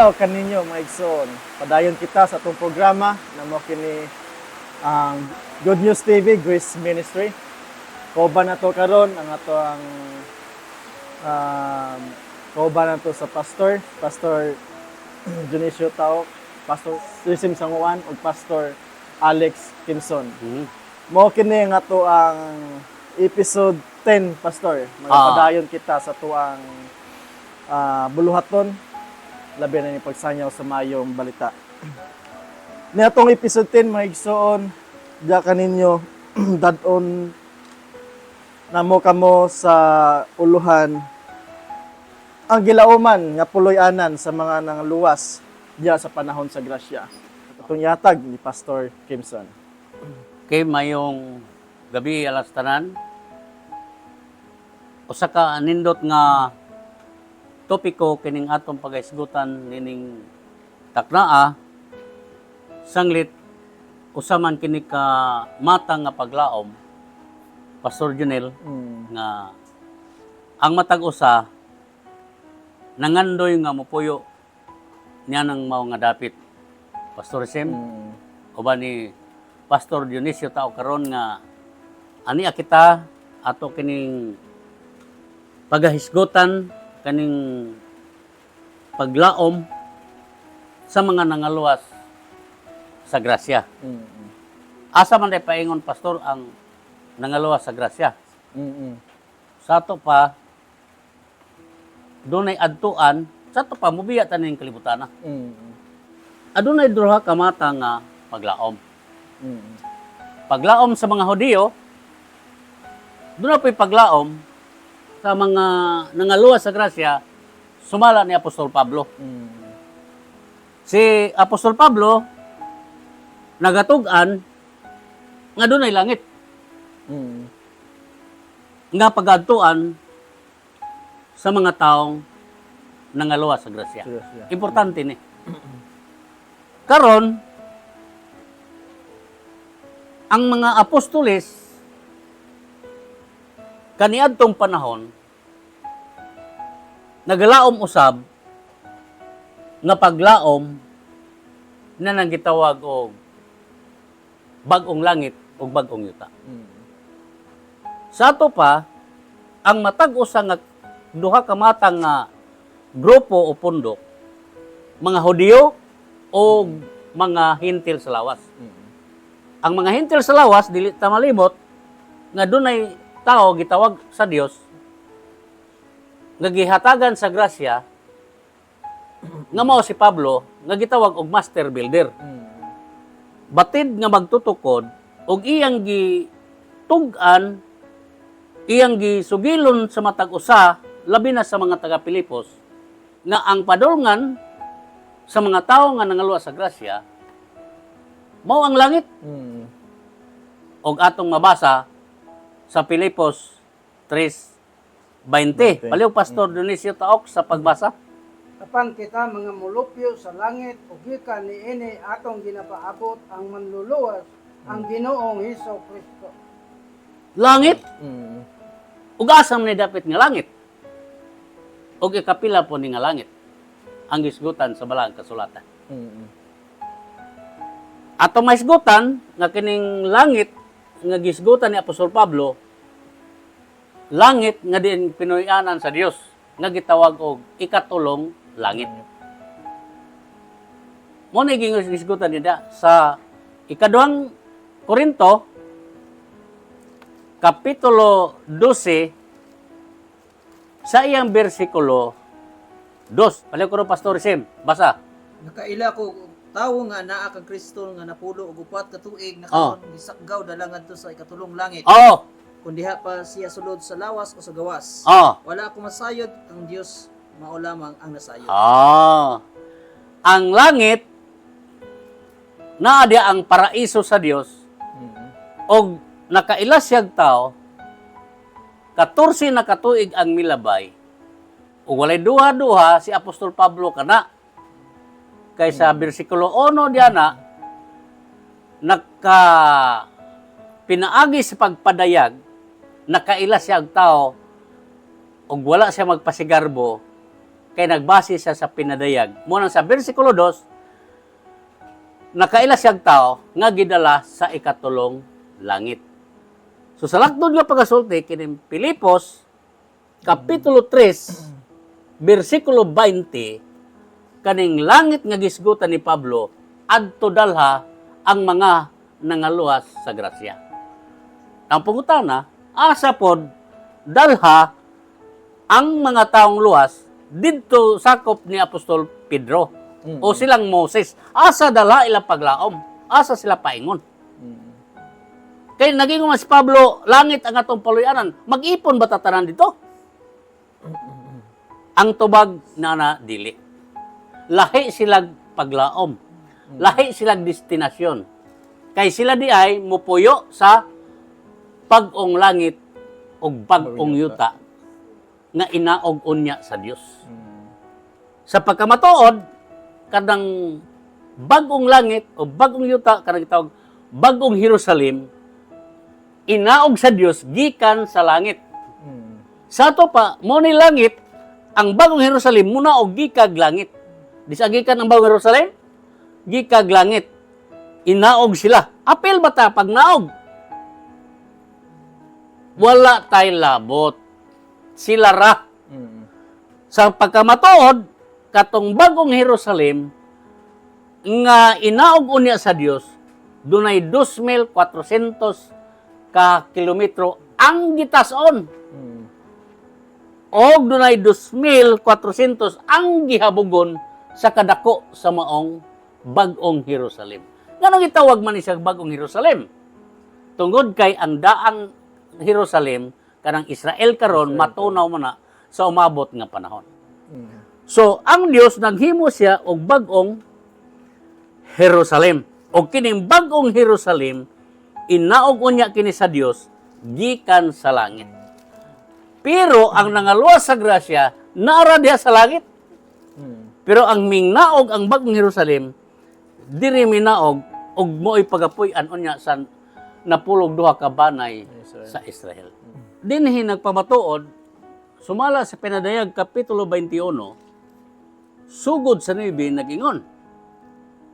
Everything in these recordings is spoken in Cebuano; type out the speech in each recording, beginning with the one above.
Adlaw kaninyo, mga igsoon. Padayon kita sa atong programa na mo kini ang Good News TV Grace Ministry. Kauban nato karon ang ato ang kauban nato sa pastor, Pastor Dionisio Tao, Pastor Risim Sanguan ug Pastor Alex Kimson. Mo kini nga ato ang episode 10, Pastor. Magpadayon kita sa tuang buluhaton, labi na ni pagsanyaw sa mayong balita. Ni atong episode 10, mga igsoon, diya kaninyo dad-on namo kamo sa uluhan ang gilauman nga puloy-anan sa mga nangluwas diya sa panahon sa grasya. Atong yatag ni Pastor Kimson. Okay, mayong gabi alas tanan. Usa ka nindot nga topiko kining atong pagaisgutan nining taknaa, sanglit usa man kini ka mata nga paglaom, Pastor Junel, nga ang matag usa nangandoy nga mopuyo niya nang mao nga dapit, Pastor Sem, uban ni Pastor Dionisio Tao karon nga ani kita ato kining pagahisgutan kaning paglaom sa mga nangaluwas sa grasya. Asa man day paingon, Pastor, ang nangaluwas sa grasya? Sa ato pa dunay adtuan, sa ato pa mubiya taning kalibutan na. Adunay duha ka mata nga paglaom. Paglaom sa mga Hudiyo, doon na po'y paglaom sa mga nangaluwas sa grasya, sumala ni Apostol Pablo. Si Apostol Pablo, nagatug-an nga dunay langit, nga pagadtuan sa mga taong nangaluwas sa grasya. Grasya. Importante ni. Karon, ang mga apostoles kaniadtong panahon nagalaom usab nga paglaom na nang gitawag og bag-ong langit ug bag-ong yuta. Sa ato pa, ang matag usa nga duha ka mata nga grupo o pundok, mga Hudiyo o mga Hintil sa lawas. Ang mga Hintil sa lawas, dili ta malimot nga dunay tao gitawag sa Dios nga gihatagan sa grasya nga mao si Pablo nga gitawag og master builder. Batid nga magtutukod og iyang gitug-an, iyang gisugilon sa matag usa, labi na sa mga taga Pilipos, nga ang padulngan sa mga tawo nga nangaluwas sa grasya mao ang langit, og atong mabasa sa Pilipos 3:20. Baliw, Pastor Dionisio Taok, sa pagbasa. Apan kita mga molupyo sa langit ug gikan niini atong ginapaabot ang manluluwas, ang Ginoong Hesus Kristo. Langit. Ug asa man ni dapit nga langit? Ug ikapila po ni nga langit ang gisgutan sa Balaang Kasulatan? Ato mahisgutan nga kining langit nga gisgutan ni Apostol Pablo, langit nga diin pinuy-anan sa Dios nga gitawag og ikatulong langit. Mo na gisgutan nila sa Ikaduhang Korinto kapitulo 12 sa iyang bersikulo 2. Paliw ko ron, Pastor Sim. Basa. Nakaila ko og tawo nga naa kang Kristo nga napulo og upat ka tuig na karon gisakgaw dala ngadto sa ikatulong langit. Kun diha pa siya sulod sa lawas o sa gawas. Wala ako masayod, ang Dios mao lamang ang nasayod. Ang langit naa diya ang paraiso sa Dios og nakaila siyag tao, 14 na katuig ang milabay ug walay duha-duha si Apostol Pablo kana kaysa bersikulo 1 diya na naka pinaagi sa pagpadayag nakaila siya og tao ug wala siya magpasigarbo. Kay nagbase siya sa pinadayag. Mo nang sa versikulo 2, nakaila siyang tao nga gidala sa ikatulong langit. So sa lakdon nga pagasulti kining Pilipos kapitulo 3 bersikulo 20, kaning langit nga gisgutan ni Pablo adto dalha ang mga nangaluwas sa grasya. Ang pangutana, asa pod dalha ang mga taong luwas didto sakop ni Apostol Pedro o silang Moses? Asa dala ilang paglaom? Asa sila paingon? Kay naging man si Pablo, langit ang atong paluyanan. Mag-ipon ba tatanan dito? Ang tubag na na dili. Lahi silag paglaom. Lahi silag destinasyon. Kay sila di ay mupuyo sa pag-ong langit o bag-ong yuta nga inaog unya sa Dios. Sa pagkamatuod, kanang bagong langit o bagong yuta, kanang gitawag bagong Jerusalem, inaog sa Dios gikan sa langit. Sa ato pa, mo ni langit, ang bagong Jerusalem munaog gikag langit. Di sa gikan ang bagong Jerusalem? Gikag langit. Inaog sila. Apil ba ta pag naog? Wala tay labot. Sila ra. Sa pagkamatuod, katong bagong Jerusalem nga inaog unya sa Dios, dunay 2,400 ka kilometro ang gitason. Og dunay 2,400 ang gihabogon sa kadako sa maong bagong Jerusalem. Nganong gitawag man ni siya bagong Jerusalem? Tungod kay ang daang Jerusalem kanang Israel karon matunaw man na sa umabot nga panahon. So, ang Dios naghimo siya og bag-ong Jerusalem. Og kining bag-ong Jerusalem inaog unya kini sa Dios gikan sa langit. Pero ang nangaluwas sa grasya naara diha sa langit. Pero ang mingnaog ang bagong Jerusalem diri minaog og mo'y pagapuy-an unya sa napulog duha ka banay Israel. Sa Israel. Dinhi nagpamatuod sumala sa Pinadayag kapitulo 21 sugod sa 9, nag-ingon.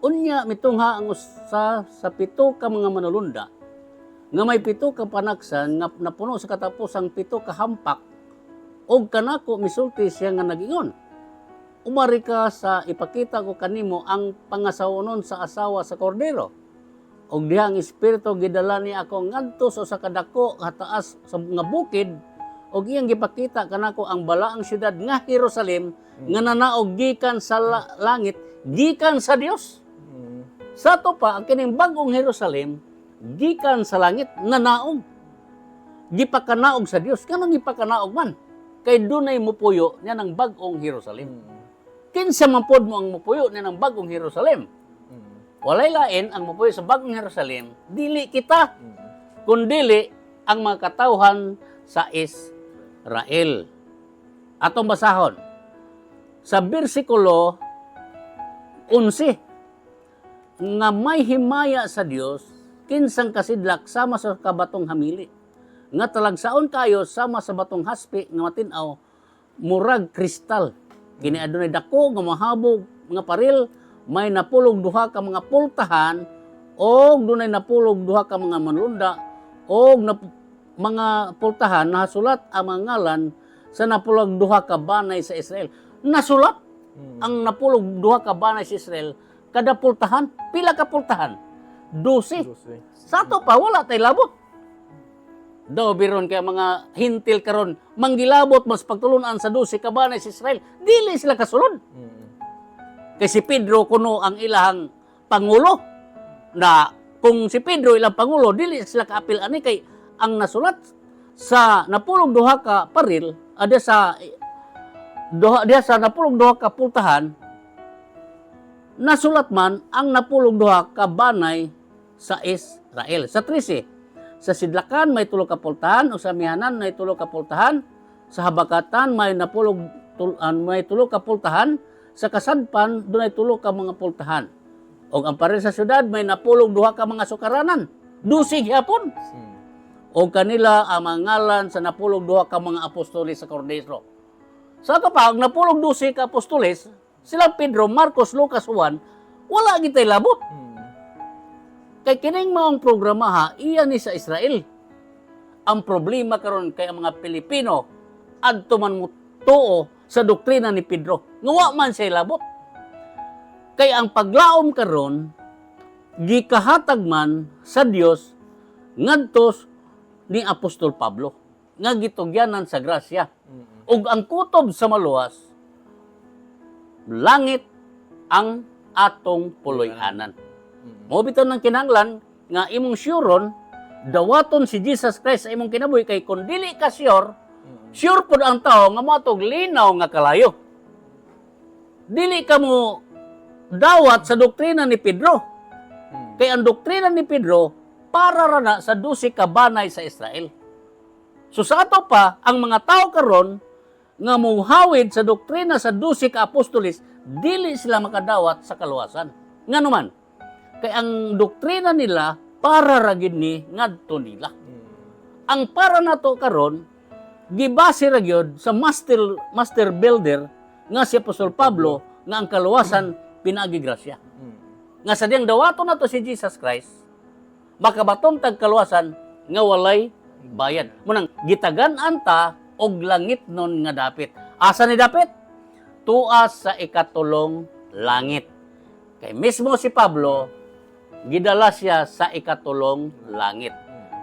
Unya mitungha ang usa sa pito ka mga manulunda nga may pito ka panaksan nga napuno sa katapusang pito ka hampak og kanako misulti siya nga nag-ingon, "Umari ka sa ipakita ko kanimo ang pangasawonon sa asawa sa kordero." Og diha ang espiritu gidala ni ako ngadto sa usa ka dako nga taas sa nga bukid og iyang gipakita kanako ang balaang syudad nga Jerusalem nga nanaog gikan sa langit gikan sa Dios. Sa ato pa, ang kining bagong Jerusalem gikan sa langit nanaog. Gipakanaog sa Dios. Kanang gipakanaog man? Kay dunay mupuyo niya ng bagong Jerusalem. Kinsa man pod mo ang mupuyo niya ng bagong Jerusalem? Walay lain ang mupuyo sa bagong Jerusalem, dili kita, kundili ang mga katawhan sa Israel. Atong basahon sa bersikulo 11, nga may himaya sa Dios kinsang kasidlak sama sa kabatong hamili nga talagsaon kayo sama sa batong haspe nga matin-aw murag kristal. Kini adunay dako nga mahabog nga paril, may napulog duha ka mga pultahan og dunay napulog duha ka mga manlunda og mga pultahan nasulat ang mga ngalan sa napulog duha ka banay sa Israel. Nasulat ang napulog duha ka banay sa Israel kada pultahan. Pila ka pultahan? 12. 12. Sa ato pa, wala tay labot. Daw biron kay mga hintil karon manggilabot mas pagtulunan sa 12 ka banay sa Israel, dili sila kasulod. Kay si Pedro kuno ang ilahang pangulo, na kung si Pedro ilang pangulo, dili sila kaapil ani kay ang nasulat sa napulog duha ka paril ada sa duha diha sa napulog duha ka pultahan, nasulat man ang napulog duha ka banay sa Israel. Sa 13, sa sidlakan may tulo ka pultahan o sa amihanan may tulo ka pultahan, sa habakatan may napulog may tulo ka pultahan, sa kasadpan dunay tulo ka mga pultahan. Og ang paril sa syudad may napulog duha ka mga sukaranan. 12 gyapon. Og kanila ang mga ngalan sa napulog duha ka mga apostoles sa Kordero. Sa ato pa, ang napulog 12 ka apostoles, sila Pedro, Marcos, Lucas, Juan, wala gitay labot. Kay kining maong programa ha, iya ni sa Israel. Ang problema karon kay ang mga Pilipino adto man mo tuo sa doktrina ni Pedro. Nga wa man siya labot. Kay ang paglaom karon gikahatag man sa Dios ngadto ni Apostol Pablo nga gitugyanan sa grasya. Ug ang kutob sa maluwas, langit ang atong puloy-anan. Mao bitaw nang kinahanglan nga imong suron dawaton si Jesus Christ sa imong kinabuhi, kay kun dili ka sure, sure pud ang tao nga moatog linaw nga kalayo. Dili ka mo dawat sa doktrina ni Pedro. Kay ang doktrina ni Pedro para ra na sa 12 ka banay sa Israel. So sa ato pa, ang mga tao karon nga muhawid sa doktrina sa 12 ka apostoles, dili sila makadawat sa kaluwasan. Ngano man? Kay ang doktrina nila para ra gid ni ngadto nila. Ang para nato karon gibase ra gyud sa master master builder nga si Apostol Pablo, nga ang kaluwasan pinaagi grasya. Nga sa diyang dawaton nato si Jesus Christ, makabaton tag kaluwasan nga walay bayad. Munang gitagan-an ta og langit nun nga dapit. Asa ni dapit? Tuas sa ikatulong langit. Kay mismo si Pablo, gidala siya sa ikatulong langit.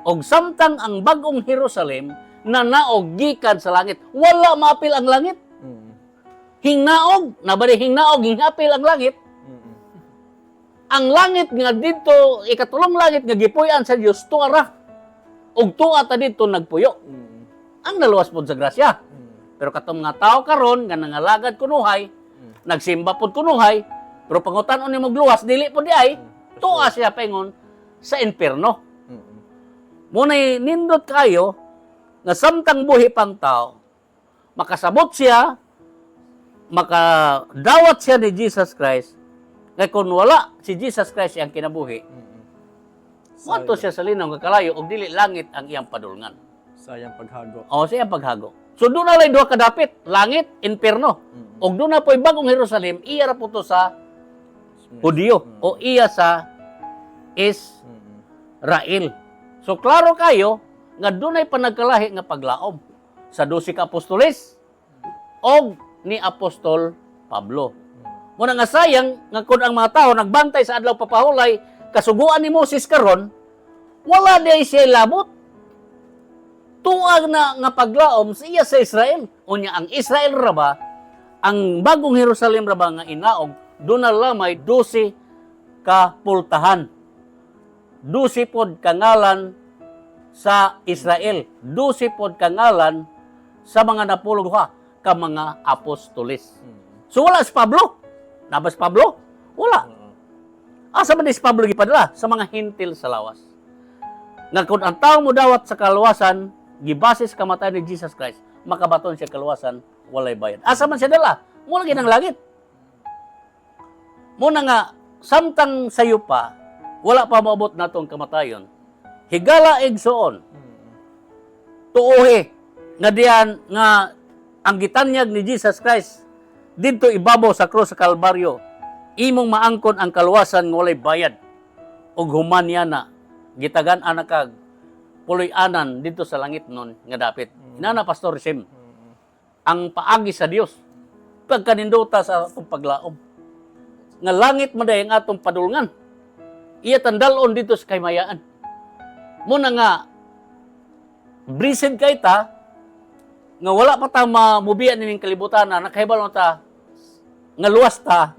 Og samtang ang bagong Jerusalem nanaog gikan sa langit, wala maapil ang langit. Hingnaog, nabali hingnaog, hingapil ang langit. Ang langit nga didto, ikatulong langit nga gipuy-an sa Dios, tuara. Ug tuwa ta didto nagpuyo. Ang naluwas pod sa grasya. Pero katong mga tao karon nga nangalagad kunuhay, nagsimba pod kunuhay, pero pangutan-on nimo luwas, dili pod di ay, tuwa siya paingon sa impierno. Muna'y nindot kayo nga samtang buhi pang tao, makasabot siya, makadawat siya ni Jesus Christ, kay kung wala si Jesus Christ iyang kinabuhi, moadto siya sa linaw nga kalayo ug dili langit ang iyang padulngan. Sayang paghago. O siya paghago. So doon na lang duha ka dapit, langit, impierno. Ug doon na po'y bagong Jerusalem, iya ra po to sa Hudiyo o iya sa Israel. So klaro kayo nga dunay panagkalahi nga paglaom sa 12 ka apostoles og ni Apostol Pablo. Muna nga sayang nga kung ang mga tao nagbantay sa adlaw papahulay kasuguan ni Moses karon, wala di siya labot. Tuag na nga paglaom sa iya sa Israel. Unya ang Israel ra ba, ang bagong Jerusalem ra ba nga inaog, doon na lamay 12 ka pultahan. 12 pod ka ngalan sa Israel. 12 pod ka ngalan sa mga napulog duha ka mga apostoles. So wala si Pablo. Naba si Pablo? Wala. Asa man di si Pablo gipadala? Sa mga Hentil sa lawas. Nga kung ang tao mo dawat sa kaluwasan, gibase sa kamatayon ni Jesus Christ, makabaton siya kaluwasan, walay bayad. Asa man siya dala? Mula ginang langit. Muna nga, samtang sayo pa, wala pa maabot natong kamatayon, higala igsoon, tuohe, nga diyan nga ang gitanyag ni Jesus Christ didto ibabaw sa krus sa Kalbaryo, imong maangkon ang kaluwasan nga walay bayad. Ug human niya na gitagan anak kag puloy-anan didto sa langit nun nga dapit. Inana, Pastor Sim, ang paagi sa Dios pagkanindota sa atong paglaom. Nga langit man ang atong padulngan. Iya tandalon dito sa kaymayaan. Muna nga blessed kay ta nga wala pa ta mamubiya nining kalibutan na nakahibalo ta nga luwas ta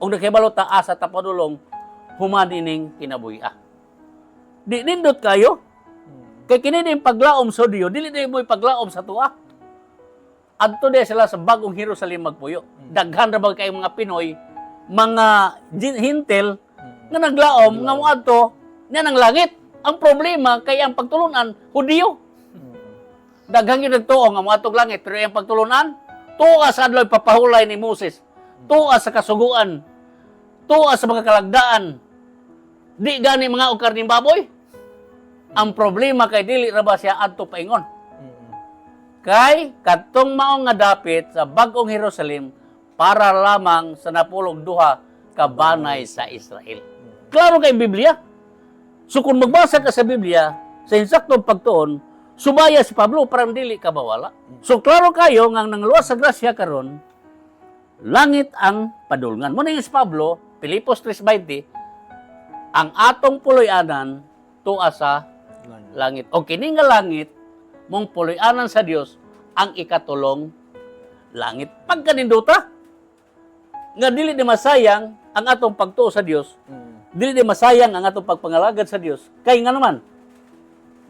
ug nakahibalo ta asa ta padulong human ining kinabuhi. Di nindot kayo. Kay kini din paglaom sa Diyo, dili din mo'y paglaom sa tuwa. Adto di sila sa bagong Jerusalem magpuyo. Daghan ra ba kay mga Pinoy, mga Hentil nga naglaom nga moadto niya ng langit. Ang problema kay ang pagtulunan Hudiyo. Daghan gyud nagtuo nga moadtog langit, pero ang pagtulunan tuwa sa adlaw papahulay ni Moses, tuwa sa kasuguan, tuwa sa mga kalagdaan. Di gani mga og karning baboy. Ang problema kay dili ra ba siya adto paingon. Kay kadtong maong nga dapit sa bagong Jerusalem para lamang sa 12 ka banay sa Israel. Klaro kay Biblia. So kung magbasa ka sa Biblia, sa insaktong pagtuon, subaya si Pablo parang dili ka mawala. So klaro kayo nga ang nangluwas sa grasya karon, langit ang padulngan. Muna yung si Pablo, Pilipos 3:20, ang atong puloy-anan tuwa sa langit. O kini nga langit, mong puloy-anan sa Dios ang ikatulong langit. Pagkaninduta, nga dili di masayang ang atong pagtuo sa Dios, dili di masayang ang atong pagpangalagad sa Dios. Kay nga naman,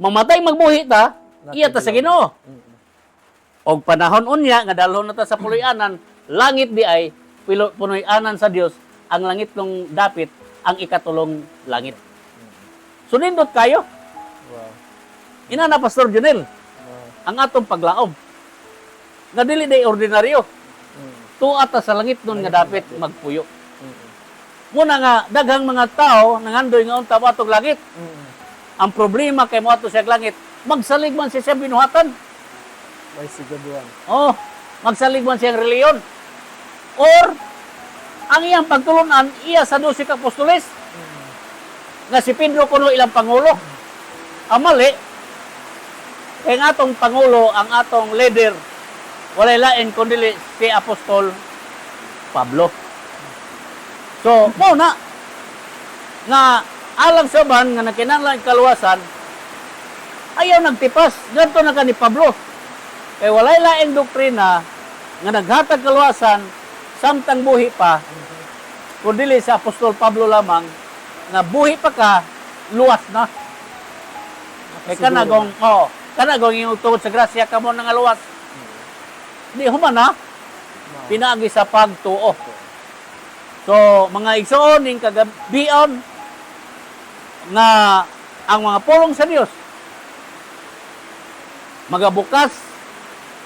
mamatay magbuhi ta, iya ta sa Ginoo. Og panahon unya nga dalhon na ta sa puloy-anan, langit di ay puloy-anan sa Dios, ang langit nung dapit ang ikatulong langit. So nindot kayo. Ina na, Pastor Junel, ang atong paglaom. Nga dili day ordinaryo. Tuwa ta sa langit nun nga dapit magpuyo. Muna nga daghang mga tao nangandoy nga unta moadtog langit. Ang problema kay moadto siya langit, magsalig man siya sa binuhatan. May sigabuan. Oh, magsalig man siyang reliyon. Or ang iyang pagtulunan iya sa 12 ka apostoles. Nga si Pedro kuno ilang pangulo. Ang mali, kay ang atong pangulo, ang atong leader, walay lain kundi si Apostol Pablo. So, mao na nga alang sa uban nga nakinahanglan kaluwasan, ayaw nagtipas. Ganto na ka ni Pablo. Kay walay laing doktrina nga naghatag kaluwasan samtang buhi pa, kundi sa Apostol Pablo lamang nga buhi pa ka, luwas na. Kay kanagong imong tungod sa grasya kamo nga luwas. Di human na pinaagi sa pagtuo. So, mga igsoon ning kagabion nga ang mga pulong sa Dios magabukas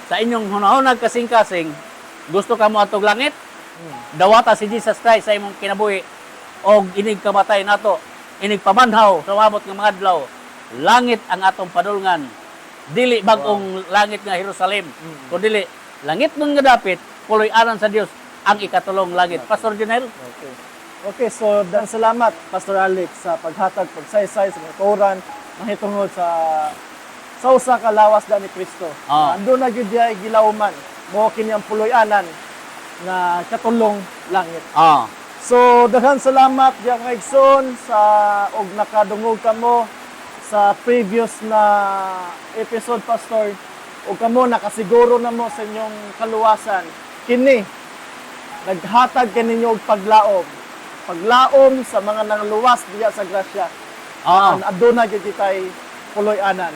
sa inyong hunahunag kasing-kasing, gusto ka mo atog langit, dawata si Jesus Christ sa imong kinabuhi og inig kamatay nato, inig pamanhaw sa wabot nga mga adlaw, langit ang atong padulngan. Dili bag-ong langit nga Jerusalem, kundi langit nun nga dapit, puloy-anan sa Dios ang ikatulong langit. Pastor Junel? Okay. Okay, so dan salamat, Pastor Alex, sa paghatag pagsaysay sa mga kauran mahitungod sa usa ka lawas da ni Kristo. Andun na gyud diay gilawman mo kini ang puloy-anan nga katulong langit. So daghan salamat diya nga igsoon sa og nakadungog kamo sa previous na episode, Pastor, ug kamo nakasiguro na mo sa inyong kaluwasan. Kini naghatag kaninyo og paglaom. Paglaom sa mga nangluwas diya sa grasya. Aduna gyud kitay puloy-anan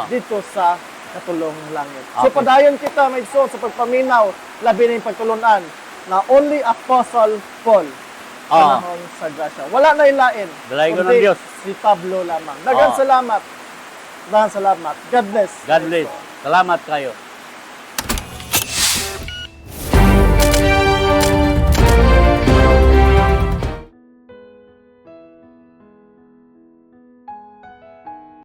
dito sa katulong langit. So padayon kita, may igsoon, sa pagpaminaw labi na yung pagtulunan na only Apostle Paul panahon sa grasya. Wala na ilain. Dalaygon ng kundi Diyos. si Pablo lamang. Daghang salamat. Daghang salamat. God bless. God bless. Salamat kayo.